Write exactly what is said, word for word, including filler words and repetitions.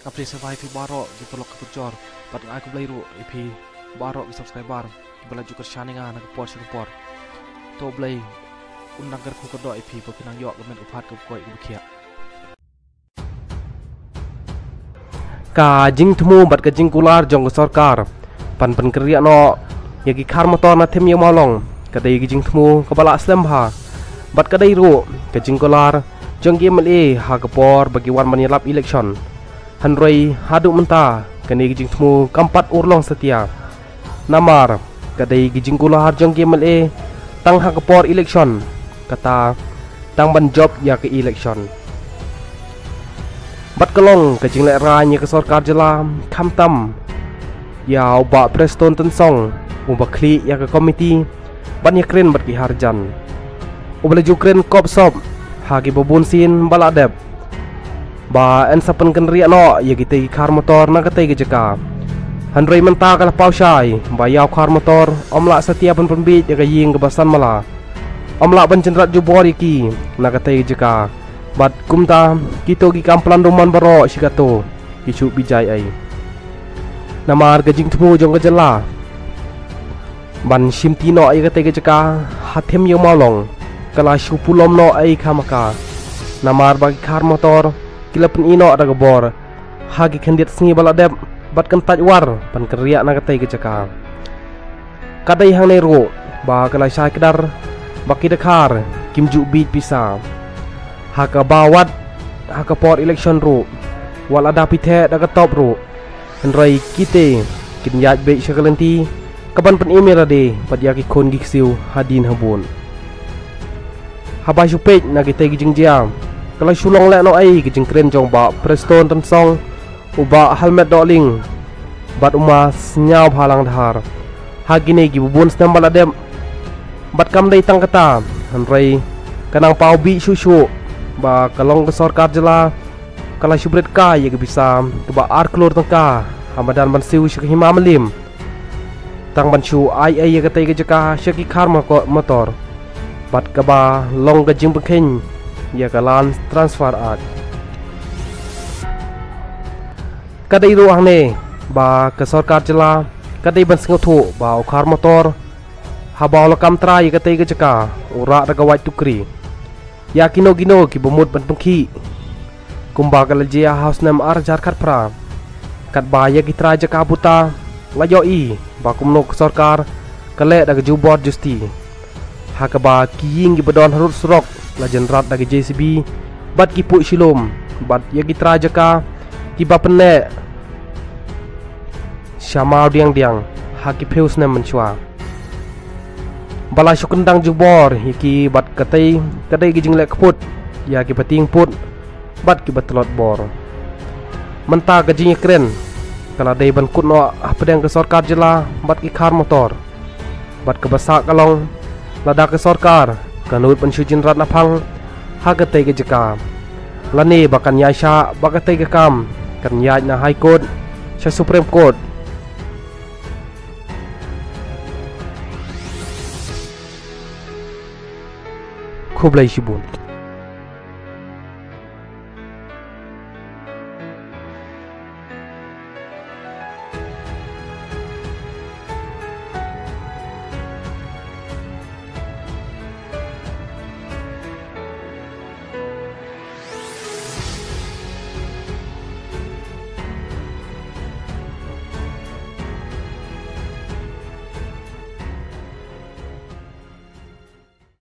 Nga pdiang sngewbha ïa phi baroh ki paralok ki parajor, bad nga ai khublei ruh ïa phi baroh ki subscriber kiba la ju kyrshan ïa nga na ka por sha ka por. To U Blei un nang kyrkhu kyrdoh ïa phi ba phin nang ïoh ka met ka phad kaba koit kaba khiah. Ka jingthmu bad ka jingkular jong ka sorkar ban pynkynriah noh ïa ki khar motor na thim ïa u mawlong ka dei ka jingthmu kaba lah slem bha, bad ka dei ruh ka jingkular jong ki M L A ha ka por ba ki wan ban ïalap election. Hynrei haduh mynta kane ka jingthmu kam pat urlong satia. Namar ka dei ka jingkular jong ki M L A tang ha ka por election, kata tang ban jop ïa ka election. Bad ka long ka jinglehrain ïa ka sorkar jylla, khamtam ïa u Bah Prestone Tynsong, uba khlieh ïa ka komiti ban ïakren bad ki harjan, uba la ju kren kop sop ha kiba bun sien ba la dep ba yn sa pynkynriah noh ïa kitei ki khar motor na katei ka jaka. Hynrei mynta ka la paw shai ba ïa u khar motor ym lah satia ban pynbiej ïa ka ïing kaba san mala, ym lah ban jynrat jubor ïa ki na katei ka jaka. Bad kumta kito ki kam plan ruh man baroh shi kato ki shu bijai ei. Namar ka jingthmu jong ka jylla ban shimti noh ïa katei ka jaka ha thim ïa u mawlong ka la shu pulom noh ei khamaka. Namar ba ki khar motor ki la pyni noh da ka bor ha ki khyndiat sngi ba la dep bad kyntait war ban kynriah na katei ka jaka. Ka dei hangne ruh ba ka la shai kdar ba ki dkhar kim ju bieit pisa ha kaba wat ha ka por election ruh, wat lada phi theh da ka top ruh. Hynrei kite kin ïaid beit sha ka lynti kaban pynim ïa lade bad ïa ki khun ki ksiew hadien habud. Haba shu peit na kitei ki jingjia, ka la shu long lehnohei ka jingkren jong Bah Prestone Tynsong, u Bah Helmet Dohling bad u Ma Sniawbhalang Dhar ha kine kiba bun snem ba la dep. Bad kam dei tang kata, hynrei ka nang paw bih shuh shuh ba ka long ka sorkar jylla ka la shu bret kai ïa ka pisa kaba ar klur tyngka ha madan ban siew sha ka hima mylliem, tang ban shu ai ei ïa katei ka jaka sha ki khar mako-, motor, bad kaba long ka jingpynkheiñ ïa ka Land Transfer Act. Ka dei ruh hangne ba ka sorkar jylla ka dei ban sngewthuh ba u khar motor haba u la kam trai ïa katei ka jaka u rah da ka wait tukri. Ïa kino kino kiba mut ban pynkhih, kumba ka la jia ha u snem ar hajar khatphra, katba ïa ki trai jaka buta la ïohi ba kumno ka sorkar ka leh da ka jubor justi, ha kaba ki ïing kiba don harud surok la jynrat da ka J C B bad ki puh shilum, bad ïa ki trai jaka kiba pynneh sha maw diang diang ha ki phew snem mynshuwa. Ba la shu kyndang jubor ïa ki bad katei ka dei ka jingleh kput ïa kiba tieng put bad kiba tlot bor. Mynta ka jingïakren ka la dei ban kut noh hapdeng ka sorkar jylla bad ki khar motor. Bad kaba sah ka long, lada ka sorkar ka nud ban shu jynrat naphang ha katei ka jaka, lane ba kan ïaishah ba katei ka kam kan ïaid na High Court sha Supreme Court. Khublei shibun.